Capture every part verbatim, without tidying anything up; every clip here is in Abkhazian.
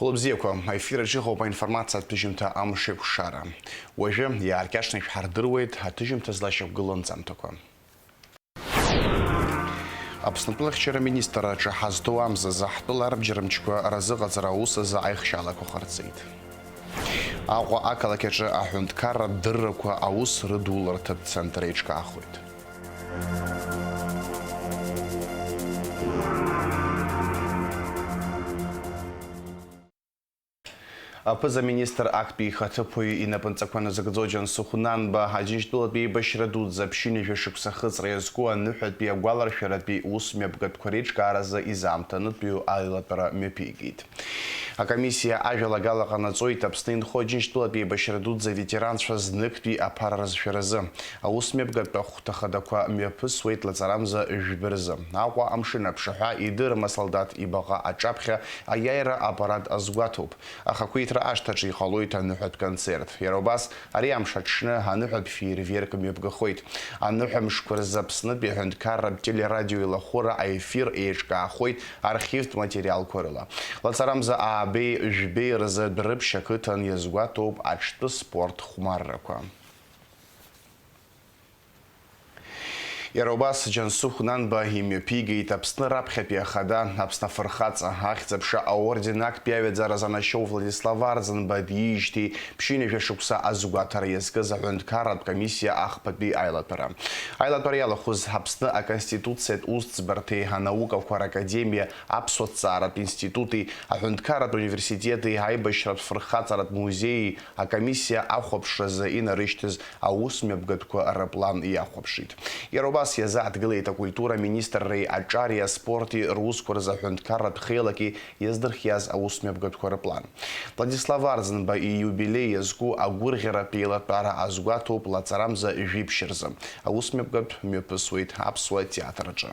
Хәылбзиақәа, аефир аҿы иҟоуп аинформациатә ҭыжьымҭа амшеикәшара. Уажәы иааркьаҿны шәҳардыруеит аҭыжьымҭа злашьақәгылоу анҵамҭақәа. Аԥснытәылахьчара министрра аҿы ҳазҭоу амзазы ҳтәыла арбџьармчқәа разыҟаҵара аус азы аихшьаалақәа ҟарҵеит. Аҟәа ақалақь аҿы аҳәынҭқарра дыррақәа аус рыдуларҭатә центр еиҿкаахоит. Аԥыза-министр актәи ихаҭыԥуаҩ инапынҵақәа назыгӡо Џьансыхә Нанба Аџьынџьтәылатәи еибашьра дуӡӡа ԥшьынҩажәа шықәса ахыҵра иазку аныҳәатәи агәаларшәаратәи усмҩаԥгатәқәа реиҿкааразы изаамҭанытәиу аилатәара мҩаԥигеит. Акомиссиа ажәалагала ҟанаҵоит Аԥсны инхо Аџьынџьтәылатәи еибашьра дуӡӡа аветеранцәа зныктәи аԥара рызшәаразы. Аусмҩаԥгатәқәа хәҭа хадақәа мҩаԥысуеит лаҵарамза жәба рзы. Аҟәа амшын аԥшаҳәа идырым асолдаҭ ибаҟа аҿаԥхьа аиааира аппарат азгәаҭоуп. Ахақәиҭра ашҭаҿы иҟалоит аныҳәатә концерт. Иара убас, ари амш аҽны аныҳәатә феерверк мҩаԥгахоит. Аныҳәа мшқәа рзы Аԥснытәи аҳәынҭқарратә телерадио еилахәыра аефир еиҿкаахоит архивтә материалқәа рыла. Лаҵарамза аабеи жәбеи рзы Дәрыԥшь ақыҭан иазгәаҭоуп аҽтәы спорт хәмаррақәа. Иара убас Џьансыхә Нанба имҩаԥигеит Аԥсны раԥхьатәи ахада, Аԥсны Афырхаҵа, Ахьӡ-аԥша аорден актәи аҩаӡара занашьоу Владислав Арӡынба диижьҭеи ԥшьынҩажәа шықәса азгәаҭара иазкыз аҳәынҭқарратә комиссиа ахԥатәи аилатәара. Аилатәара иалахәыз Аԥсны Аконституциатә усӡбарҭеи анаукақәа ракадемиа, Аԥсуа ҭҵааратә институти, аҳәынҭқарратә университети аибашьратә фырхаҵаратә музеии акомиссиа ахәаԥшразы инарышьҭыз аусмҩаԥгатәқәа рыплан иахәаԥшит. Иара убас иазааҭгылеит акультура министрреи аҿари аспорти русқәа рзы аҳәынҭқарратә хеилаки иаздырхиаз аусмҩаԥгатәқәа рыплан. Владислав Арӡынба ииубилеи иазку агәырӷьаратә еилатәара азгәаҭоуп лаҵарамза жәиԥшь рзы. Аусмҩаԥгатә мҩаԥысуеит Аԥсуа театр аҿы.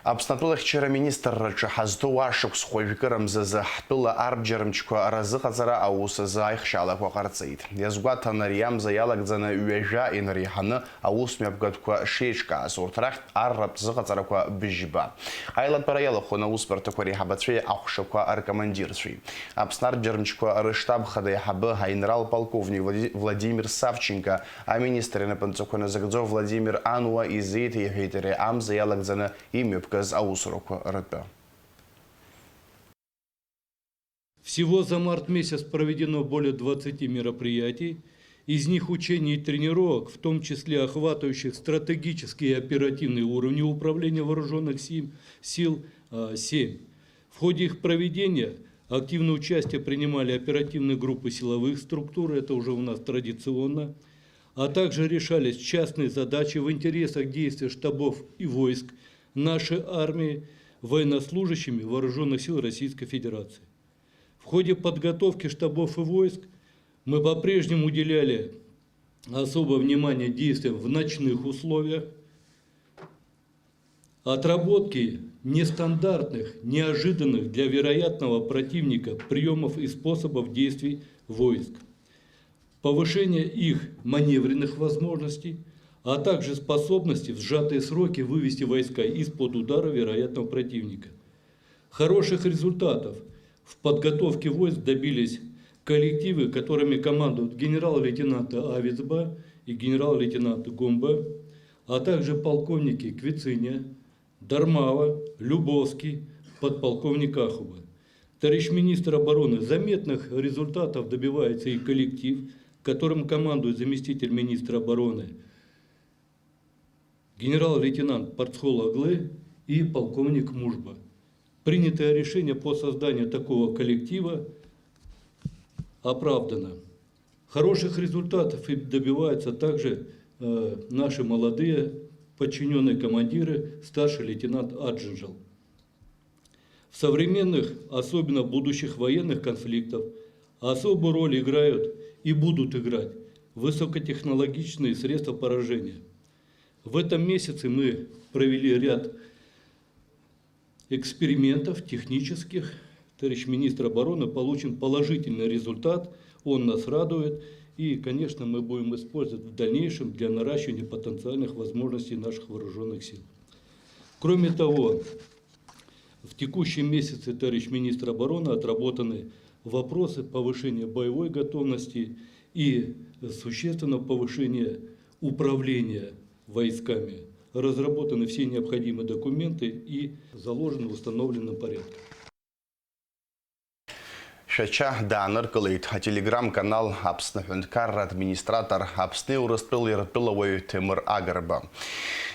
Аԥсны атәылахьчара министрраҿы ҳазҭоу ашықәс хәажәкыра мзазы ҳтәыла арбџьармчқәа разыҟаҵара аус азы аихшьаалақәа ҟарҵеит. Иазгәаҭан, ари амза иалагӡаны ҩажәа инареиҳаны аус мҩаԥгатәқәа шеиҿкааз, урҭ рахьтә арратә зыҟаҵарақәа быжьба. Аилатәара иалахәын аусбарҭақәа реиҳабацәеи аҟәшақәа ркомандирцәеи. Аԥсны арбџьармчқәа рыштаб хада аиҳабы аинрал-полковник Влади-, Владимир Савченко, аминистр инапынҵақәа назыгӡо Владимир Ануа изеиҭеиҳәеит ари амза иалагӡаны имҩаԥгаз аусурақәа ртәы. Всего за март месяц проведено более двадцати мероприятий, из них учений и тренировок, в том числе охватывающих стратегические и оперативные уровни управления вооружённых сил, сил, а, семь. В ходе их проведения активное участие принимали оперативные группы силовых структур, это уже у нас традиционно, а также решались частные задачи в интересах действия штабов и войск нашей армии военнослужащими Вооружённых сил Российской Федерации. В ходе подготовки штабов и войск мы по-прежнему уделяли особое внимание действиям в ночных условиях, отработки нестандартных, неожиданных для вероятного противника приёмов и способов действий войск, повышение их маневренных возможностей, а также способности в сжатые сроки вывести войска из-под удара вероятного противника. Хороших результатов в подготовке войск добились коллективы, которыми командуют генерал-лейтенант Авицба и генерал-лейтенант Гумба, а также полковники Квициня, Дармава, Любовский, подполковник Ахуба. Товарищ министр обороны, заметных результатов добивается и коллектив, которым командует заместитель министра обороны генерал-лейтенант Парцхол Аглы и полковник Мужба. Принятое решение по созданию такого коллектива оправдано. Хороших результатов и добиваются также, э, наши молодые подчинённые командиры, старший лейтенант Аджинджал. В современных, особенно будущих военных конфликтах, особую роль играют и будут играть высокотехнологичные средства поражения. В этом месяце мы провели ряд экспериментов технических. Товарищ министр обороны, получен положительный результат, он нас радует, и, конечно, мы будем использовать в дальнейшем для наращивания потенциальных возможностей наших вооружённых сил. Кроме того, в В текущем месяце, товарищ министр обороны, отработаны вопросы повышения боевой готовности и существенного повышения управления войсками. Разработаны все необходимые документы и заложены в установленном порядке. Шәача дааныркылеит ателеграм-канал Аԥсны аҳәынҭқарра администратор, Аԥсни Урыстәылеи ртәылауаҩ Ҭемыр Агрба.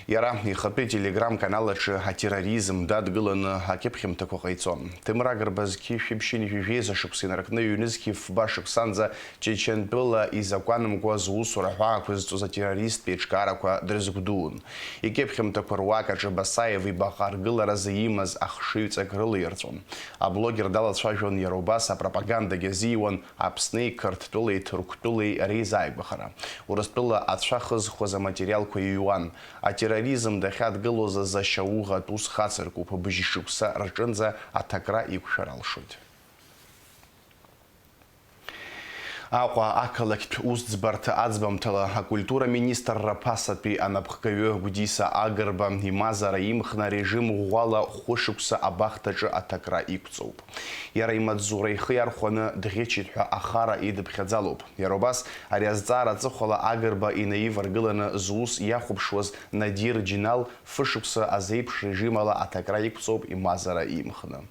Иара ихатәы ателеграм-канал аҿы атерроризм дадгыланы акьыԥхьымҭақәа ҟаиҵон. Ҭемыр Агрба зқьи жәшәи ԥшьынҩажәи жәеиза шықәса инаркны ҩнызқьи фба шықәсанӡа Чечентәыла изакәанымкәа зусура ҳәаақәызҵоз атеррористтә еиҿкаарақәа дрызгәдуун. Икьыԥхьымҭақәа руак аҿы Басаев ибаҟа аргыларазы имаз ахшыҩҵак рылаирҵәон. Аблогер далацәажәон иара убас апропагандагь азиуан Аԥсни Қырҭтәылеи Ҭырқәтәылеи реизааигәахара. Урыстәыла ацәа хызхуаз аматериалқәа иҩуан. Атерроризм дахьадгылоз азы ашьауӷатә ус хацыркуп, быжьшықәса рҿынӡа аҭакра иқәшәар алшоит. Аҟәа ақалақьтә усӡбарҭа аӡбамҭала акультура министрра ԥасатәи анапхгаҩы Гәдиса Агрба имазара имхны арежим ӷәӷәала хәышықәса абахҭаҿы аҭакра иқәҵоуп. Иара имаҵзура ихы иархәаны дӷьычит ҳәа ахара идыԥхьаӡалоуп. Иара убас, ари азҵаара аҵыхәала Агрба инаиваргыланы зус иахәаԥшуаз Надир Џьинал фышықәса азеиԥш режим ала аҭакра иқәҵоуп имазара имхны.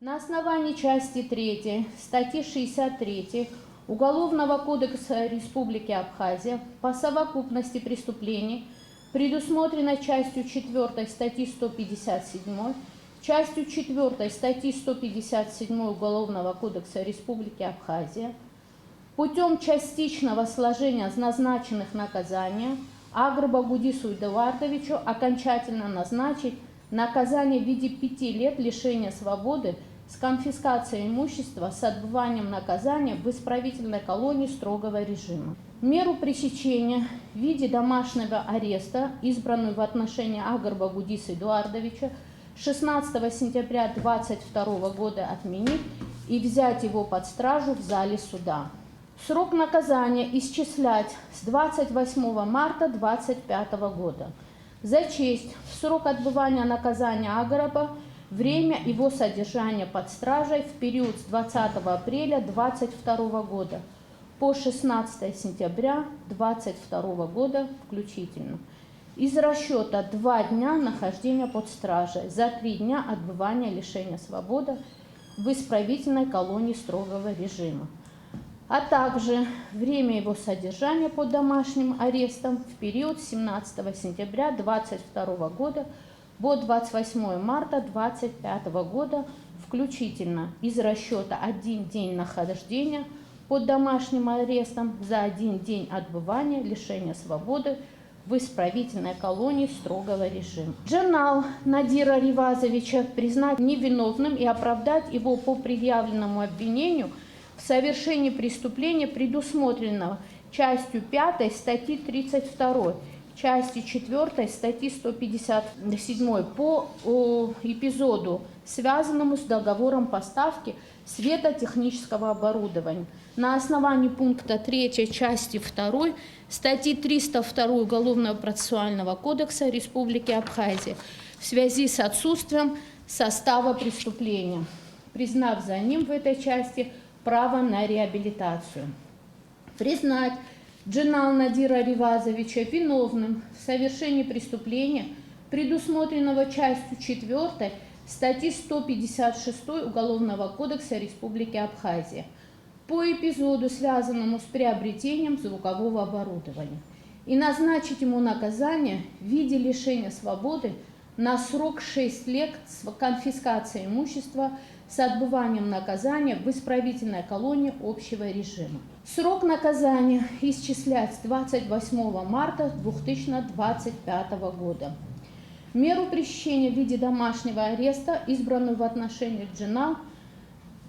На основании части третьей статьи шестьдесят третьей Уголовного кодекса Республики Абхазия по совокупности преступлений, предусмотренной частью четвёртой статьи сто пятьдесят седьмой, частью четвёртой статьи сто пятьдесят седьмой Уголовного кодекса Республики Абхазия, путём частичного сложения назначенных наказания Агрба Гудису Эдуардовичу окончательно назначить наказание в виде пяти лет лишения свободы с конфискацией имущества с отбыванием наказания в исправительной колонии строгого режима. Меру пресечения в виде домашнего ареста, избранную в отношении Агрба Гудиса Эдуардовича, шестнадцатого сентября двадцать второго года отменить и взять его под стражу в зале суда. Срок наказания исчислять с двадцать восьмого марта двадцать пятого года. Зачесть в срок отбывания наказания Агрба время его содержания под стражей в период с двадцатого апреля двадцать второго года по шестнадцатое сентября двадцать второго года включительно из расчёта два дня нахождения под стражей за три дня отбывания лишения свободы в исправительной колонии строгого режима, а также время его содержания под домашним арестом в период с семнадцатого сентября двадцать второго года по двадцать восьмое марта двадцать пятого года включительно из расчёта один день нахождения под домашним арестом за один день отбывания лишения свободы в исправительной колонии строгого режима. Джинал Надира Ривазовича признать невиновным и оправдать его по предъявленному обвинению в совершении преступления, предусмотренного частью пятой статьи тридцать второй, частью четвёртой статьи сто пятьдесят седьмой по эпизоду, связанному с договором поставки светотехнического оборудования. На основании пункта третьей части второй статьи триста второй Уголовного процессуального кодекса Республики Абхазия в связи с отсутствием состава преступления, признав за ним в этой части право на реабилитацию. Признать Джинал Надира Ривазовича виновным в совершении преступления, предусмотренного частью четвёртой статьи сто пятьдесят шестой Уголовного кодекса Республики Абхазия по эпизоду, связанному с приобретением звукового оборудования, и назначить ему наказание в виде лишения свободы на срок шесть лет с конфискацией имущества с отбыванием наказания в исправительной колонии общего режима. Срок наказания исчислять с двадцать восьмого марта две тысячи двадцать пятого года. Меру пресечения в виде домашнего ареста, избранную в отношении Джинал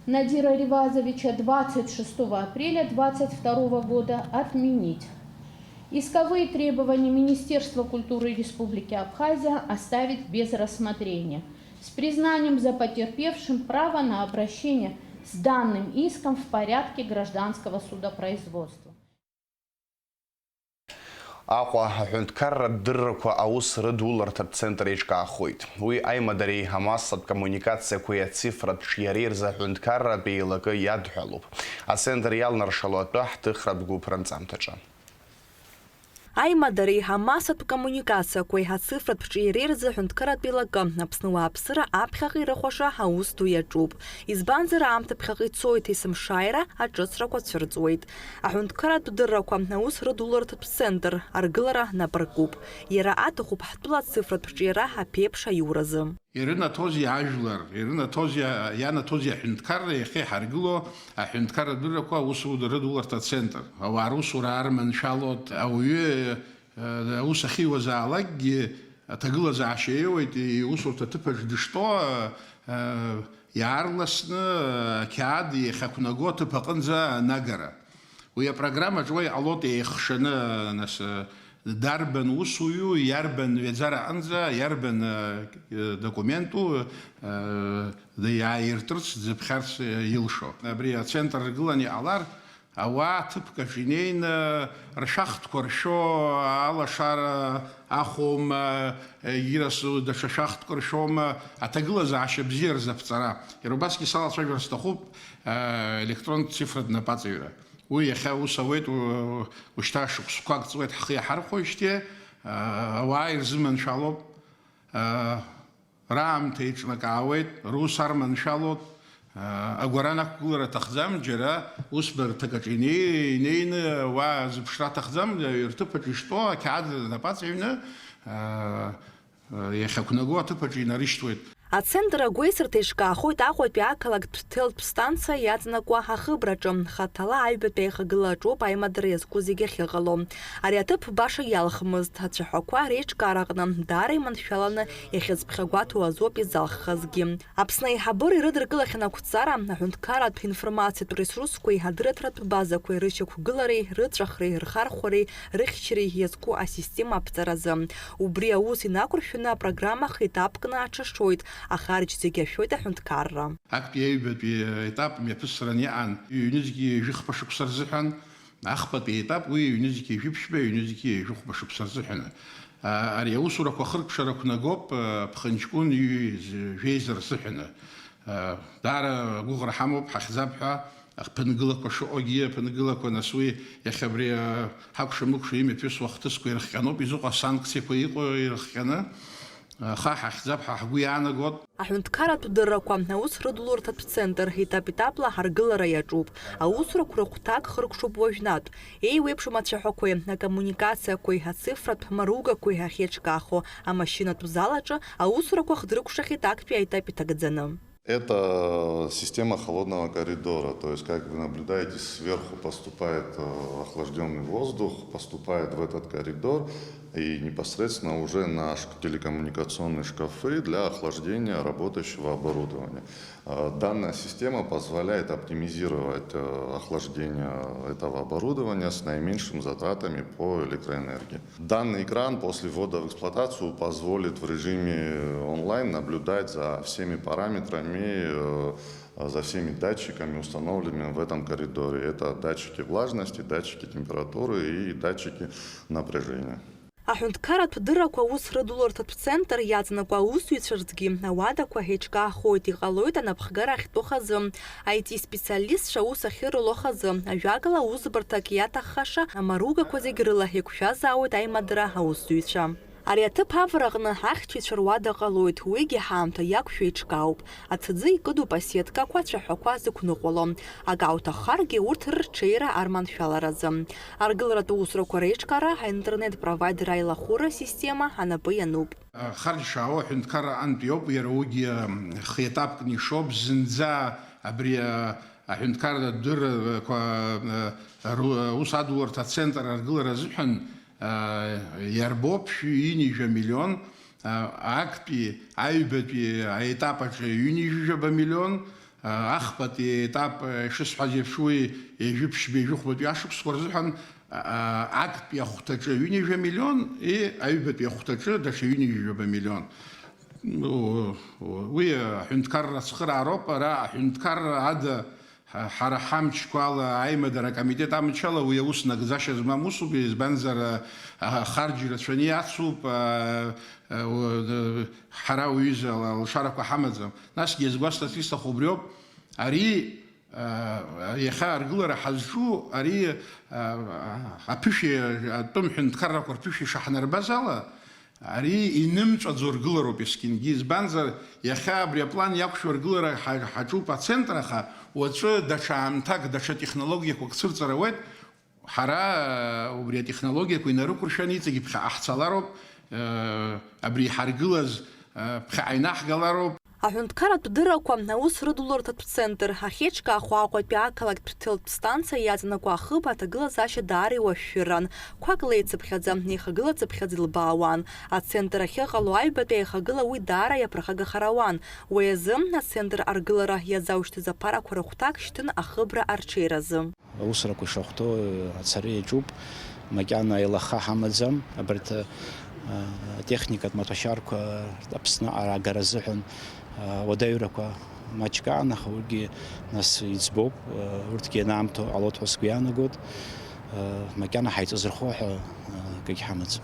Надира Ривазовича двадцать шестого апреля двадцать второго года, отменить. Исковые требования Министерства культуры Республики Абхазия оставить без рассмотрения, с признанием за потерпевшим права на обращение с данным иском в порядке гражданского судопроизводства. Аҟәа аҳәынҭқарратә дыррақәа аус рыдуларҭатә центр еиҿкаахоит. Уи аимадареи амассатә коммуникациақәеи ацифратә ҿиареи рзы аҳәынҭқарратә еилакы иадҳәалоуп. Ацентр иалнаршало атәы ҳҭыхратә гәыԥ ранҵамҭаҿы. Аимадареи амассатә коммуникациақәеи ацифратә ҿиареи рзы аҳәынҭқарратә еилакы Аԥсны уааԥсыра аԥхьаҟа ирыхәаша аус ду иаҿуп. Избанзар, аамҭа ԥхьаҟа ицоит есымшааира аҿыцрақәа цәырҵуеит. Аҳәынҭқарратә дыррақәа аус рыдуларҭатә центр аргылара нап ркуп. Иара аҭахуп ҳтәыла ацифратә ҿиара аԥеиԥш аиуразы. Ирынаҭозеи ажәлар, ирынаҭозеи, ианаҭозеи аҳәынҭқарра иахьа иҳаргыло аҳәынҭқарратә дыррақәа аус рыдуларҭа центр. Ауаа русура арманшәалоит, ауаҩы, э, аус ахьиуазаалакгьы аҭагылазаашьа иоуеит, иусурҭа аҭыԥаҿ дыштәоу, э, иаарласны, э, ақьаад иахьақәнаго аҭыԥ аҟынӡа анагара. Уи апрограммаҿ уа иҟалоит еихшаны, нас, дарбан усуҩу, иарбан ҩаӡара аҟынӡа, иарбан, э, документу, э, иааиртырц, дзыԥхьарц, э, илшо. Абри ацентр ргыланы иҟалар, ауаа ҭыԥк аҿы инеины ршәахтәқәа ршәо, алашара ахәома, егьирас даҽа шәахтәк ршәома, аҭагылазаашьа бзиа рзаԥҵара. Иара убасгьы салацәажәар сҭахуп, э, електронтә цифратә напаҵаҩра. Уи иахьа аус ауеит, у-, ушьҭа шықәсқәак ҵуеит ҳхы иаҳархәоижьҭеи, а, ауаа ирзыманшәалоуп, а, раамҭа еиҿнакаауеит, рус арманшәалоуп, а, агәаран ақәгылара аҭахӡам, џьара усбарҭак аҿы инеи-, инеины ауаа зыԥшра аҭахӡам, рҭыԥ аҿы иштәоу ақьаад напаҵаҩны, а, Иахьақәнаго аҭыԥаҿы инарышьҭуеит. Ацентр агәеисырҭа еиҿкаахоит Аҟәатәи ақалақьтә ҭелтә станциа иаҵанакуа ахыбраҿы. Хаҭала аҩбатәи аихагыла аҿоуп аимадара иазку зегьы ахьыҟало. Ари аҭыԥ баша иалхмызт, ацәаҳәақәа реиҿкаараҟны даара иманшәаланы иахьыӡԥхьагәаҭоу азоуп изалххазгьы. Аԥсны аиҳабыра ирыдыркылахьан ақәҵара, аҳәынҭқарратә информациатә ресурсқәеи адырраҭаратә базақәеи рышьақәгылареи, рыҵәахреи, рхархәареи, рыхьчареи иазку асистема аԥҵаразы. Убри аус инақәыршәаны апрограмма хеетапкны аҽашоит, ахарџь зегьы ашәоит аҳәынҭқарра. Актәи аҩбатәи аетап мҩаԥысран иҟан ҩнызқьи жәохәба шықәса рзыҳәан, ахԥатәи аетап уи ҩнызқьи жәиԥшьба, ҩнызқьи жәохәба шықәса рзыҳәан. А, ари аусурақәа ахыркәшара қәнагоуп, а, ԥхынҷкәын ҩ-, жәеиза рзыҳәан. А, даара агәыӷра ҳамоуп, ҳахьӡап ҳәа. Аԥынгылақәа шыҟоугьы, аԥынгылақәа, нас, уи иахьа абри, а, ҳакәша-мыкәша имҩаԥысуа ахҭысқәа ирыхҟьаноуп, изыҟоу асанкциақәа иҟоу ирыхҟьаны, а, аха ҳахьӡап ҳәа ҳгәы иаанагоит. Аҳәынҭқарратә дыррақәа аус рыдуларҭатә центр етап-етапла аргылара иаҿуп. Аусурақәа рыхәҭак хыркәшоуп уажәнатә. Еиуеиԥшым ацәаҳәақәеи акоммуникациақәеи ацифратә маругақәеи ахьеиҿкаахо амашьынатә зал аҿы аусурақәа хдыркәшахеит актәи аетап иҭагӡаны. Это система холодного коридора, то есть, как вы наблюдаете, сверху поступает, э, охлаждённый воздух, поступает в этот коридор и непосредственно уже на ш-, телекоммуникационные шкафы для охлаждения работающего оборудования. Э, данная система позволяет оптимизировать, э, охлаждение этого оборудования с наименьшими затратами по электроэнергии. Данный экран после ввода в эксплуатацию позволит в режиме онлайн наблюдать за всеми параметрами, э, за всеми датчиками, установленными в этом коридоре. Это датчики влажности, датчики температуры и датчики напряжения. Аҳәынҭқарратә дыррақәа аус рыдуларҭатә центр иаҵанакуа аусзуҩцәа рзгьы ауадақәа еиҿкаахоит, иҟалоит анапхгара ахьтәу хазы, I T специалистцәа аус ахьырыло хазы, ажәакала, аусбарҭак иаҭаххаша амаругақәа зегь рыла еиқәшәазаауеит аимадара аусзуҩцәа. Ари аҭыԥ авараҟны ахьчаҩцәа руада ҟалоит, уигьы ҳаамҭа иақәшәо еиҿкаауп. Аҭӡы икыдуп асеткақәа, ацәаҳәақәа зықәныҟәало. Акы ауҭаххаргьы, урҭ рырҽеира арманшәаларазы. Аргыларатә усурақәа реиҿкаара аинтернет-провайдер аилахәыра система анапы иануп. Харџьшаауа аҳәынҭқарра аҟынтә иоуп, иара уигьы, м, хеетапкны ишоуп, зынӡа абри, а, аҳәынҭқарра дыррақәа, а, ру-, аус адуларҭа ацентр аргылара азыҳәан, а, иарбоуп шәи ҩынҩажәа миллион, а, актәи аҩбатәи аетап аҿы ҩынҩажәижәаба миллион, а, ахԥатәи аетап, а, ишысҳәаз еиԥш, уи ҩажәи ԥшьба, ҩажәи хәбатәи ашықәсқәа рзыҳәан, а, актәи ахәҭаҿы ҩынҩажәа миллион, и аҩбатәи ахәҭаҿы даҽа ҩынҩажәижәаба миллион. У-, у-, уи аҳәынҭқарра ацхыраароуп, ара аҳәынҭқарра ада Ҳара ҳамчқәа ала, аимадара акомитет амчала уи аус нагӡашьа змам усуп, избанзар, а, ахарџь рацәаны иацуп, а, а, у-, ҳара уҩыза ала-, алшарақәа ҳамаӡам. Насгьы иазгәасҭарц исҭаху убриоуп, ари, а, иахьа аргылара ҳазҿу, ари, а, аԥышәеи атәым ҳәынҭқаррақәа рԥышәеи шаҳнарбаз ала, ари инымҵәаӡо ргылароуп есқьынгьы, избанзар, иахьа абри аплан иақәшәо ргылара ҳа-, ҳаҿуп ацентр, аха уаҵәы даҽа аамҭак, даҽа технологиақәак цәырҵыр ауеит. Ҳара, убри атехнологиақәа инарықәыршәаны иҵегь ԥхьаҟа ҳцалароуп, э, абри иҳаргылаз, э, ԥхьаҟа инаҳгалароуп. Аҳәынҭқарратә дыррақәа аус рыдуларҭатә центр ахьеиҿкаахо Аҟәатәи ақалақьтә ҭелтә станциа иаҵанакуа ахыб аҭагылазаашьа даара иуашәшәыран, қәак леицыԥхьаӡа, еихагылацыԥхьаӡа илбаауан. Ацентр ахьыҟало аҩбатәи аихагыла уи даара иаԥырхагахар ауан. Уи азы ацентр аргылара иазаушьҭыз аԥарақәа рыхәҭак шьҭын ахыбра арҽеиразы. Аусурақәа ишахәҭоу ацара иаҿуп, макьана аилаха ҳамаӡам, абарҭ, а, атехникатә маҭәашьарқәа Аԥсны ара агара азыҳәан, а, уадаҩрақәа маҷк аан, аха урҭгьы нас иӡбоуп, а, урҭгьы анаамҭоу ҟалоит ҳәа сгәы иаанагоит, а, макьана ҳаиҵазырхо ҳәа, а, акгьы ҳамаӡам.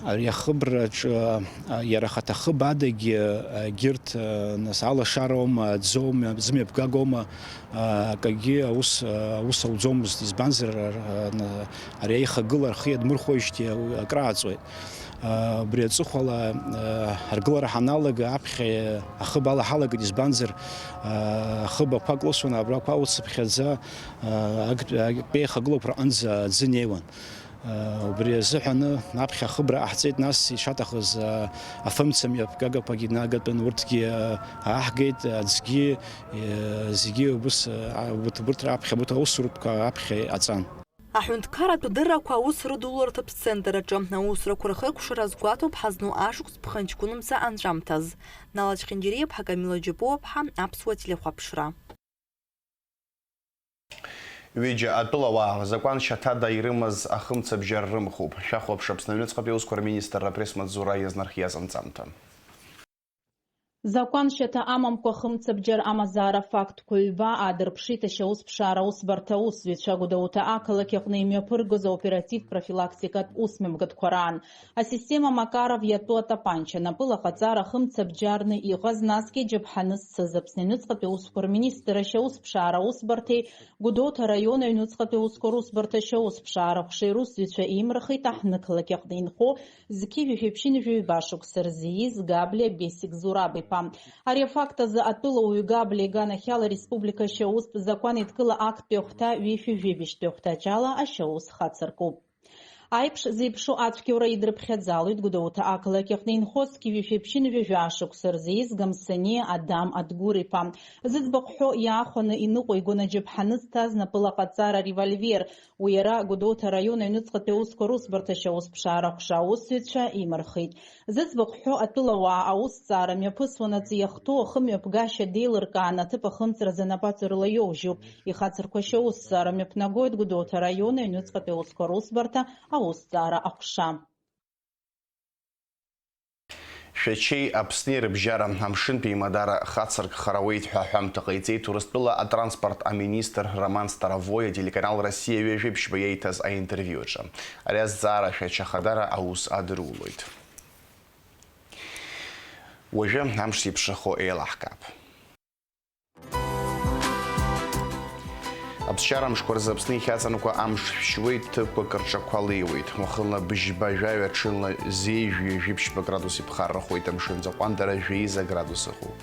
Ари ахыбраҿы, а, иара ахаҭа ахыб адагьы, а, егьырҭ, а, нас алашароума, аӡоума, зымҩаԥгагоума, а, акагьы аус, а, аус ауӡомызт, избанзар, а, а, на-, ари аихагыла рхы иадмырхәоижьҭеи акрааҵуеит. А, убри аҵыхәала, а, аргылара ҳаналага аԥхьа ахыб ала ҳалагеит, избанзар, а, ахыб ақәа клысуан, абрақәа ауцыԥхьаӡа, а, актәи, актәи аихагылақәа рҟынӡа аӡы неиуан. Убри азыҳәаны аԥхьа ахыбра ҟаҳҵеит, нас ишаҭахыз, а, афымца мҩаԥгагақәагьы нагатәын, урҭгьы, а, ааҳгеит, аӡгьы, а, зегьы убыс, а, урҭ, урҭ раԥхьа, урҭ аусуртәқәа аԥхьа иҟаҵан. Аҳәынҭқарратә дыррақәа аус рыдуларҭатә центр аҿы аусурақәа рхеикәшара азгәаҭоуп ҳазну ашықәс ԥхынҷкәынмца анҵәамҭаз. Нала Чхиндириа-ԥҳа, Камила Џьапуа-ԥҳа, Аԥсуа телехәаԥшра. Ҩыџьа атәылауаа закәан шьаҭада ирымаз ахымцабџьар рымхуп. Шәахәаԥш Аԥсны аҩныҵҟатәи аусқәа рминистрра апресс-маҵзура иазнархиаз анҵамҭа. Закәан шьаҭа амамкәа ахымцабџьар амазаара афактқәа ҩба аадырԥшит ашьаусԥшаара аусбарҭа аусзуҩцәа Гәдоуҭа ақалақь аҟны имҩаԥыргоз аоператив-профилактикатә усмҩаԥгатәқәа раан. Асистема Макаров иатәу атапанча напыла ҟаҵара ахымцабџьарны иҟаз, насгьы џьаԥҳаны зцыз Аԥсны аҩныҵҟатәи аусқәа рминистрра ашьаусԥшаара аусбарҭеи Гәдоуҭа араион аҩныҵҟатәи аусқәа русбарҭа ашьаусԥшаара аҟәшеи русзуҩцәа еимырхеит аҳҭнықалақь аҟны инхо зқьи жәшәи ԥшьынҩажәи ҩба шықәса рзы ииз Габлиа Бесик Зураб-иԥа. Ари афакт азы атәылауаҩ Габлиа иганахьала ареспублика ашьаустә закәан еидкыла актәи ахәҭа ҩышәи жәибжьтәи ахәҭаҷ ала ашьаус хацыркуп. Аиԥш зеиԥшу ацәгьоура идрыԥхьаӡалоит Гәдоуҭа ақалақь аҟны инхо зқьи жәшәи ԥшьынҩажәи жәаа шықәса рзы ииз Гамсаниа Адам Адгәыр-иԥа. Зыӡбахә ҳәо иаахәаны иныҟәигон аџьаԥҳаны зҭаз напыла ҟаҵара револьвер. Уи иара Гәдоуҭа араион аҩныҵҟатәи аусқәа русбарҭа ашьаусԥшаара аҟәша аусзуҩцәа имырхит. Зыӡбахә ҳәо атәылауаа аусҭҵаара мҩаԥысуанаҵы иахәҭоу ахымҩаԥгашьа деилыркааны аҭыԥ ахымҵразы анапаҵаҩрала иоужьуп. Ихацырку ашьаусҭҵаара мҩаԥнагоит Гәдоуҭа араион аҩныҵҟатәи аусқәа русбарҭа аусҭҵаара аҟәша. Шәачеи Аԥсни рыбжьара амшынтәи еимадара хацыркхар ауеит ҳәа аҳәамҭа ҟаиҵеит Урыстәыла атранспорт аминистр Роман Старовои ателеканал Россия ҩажәи ԥшьба иаиҭаз аинтервиуаҿы. Ари азҵаара Шәача Ахадара аус адырулоит. Уажәы амш зеиԥшрахо еилаҳкаап. Аԥсшьара мшқәа рзы Аԥсны ихьаҵанакуа амш шәшьуеит, ҭыԥқәак рҿақәа леиуеит. Уахынла быжьба жәаҩа, ҽынла зеижә ҩажәи ԥшьба градус иԥхаррахоит, амшын аӡаҟәандара жәеиза градус ыҟоуп.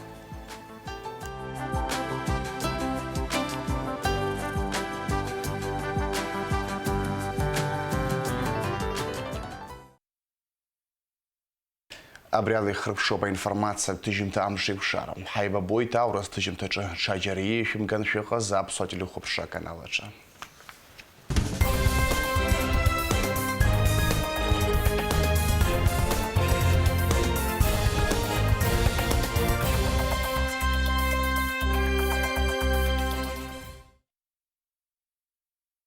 Абри ала ихыркәшоуп аинформациатә ҭыжьымҭа амш еиқәшара. Ҳаибабоит аурыс ҭыжьымҭаҿы. Ҽаџьара иеишәымган шәыҟаз аԥсуа телехәаԥшра аканал аҿы.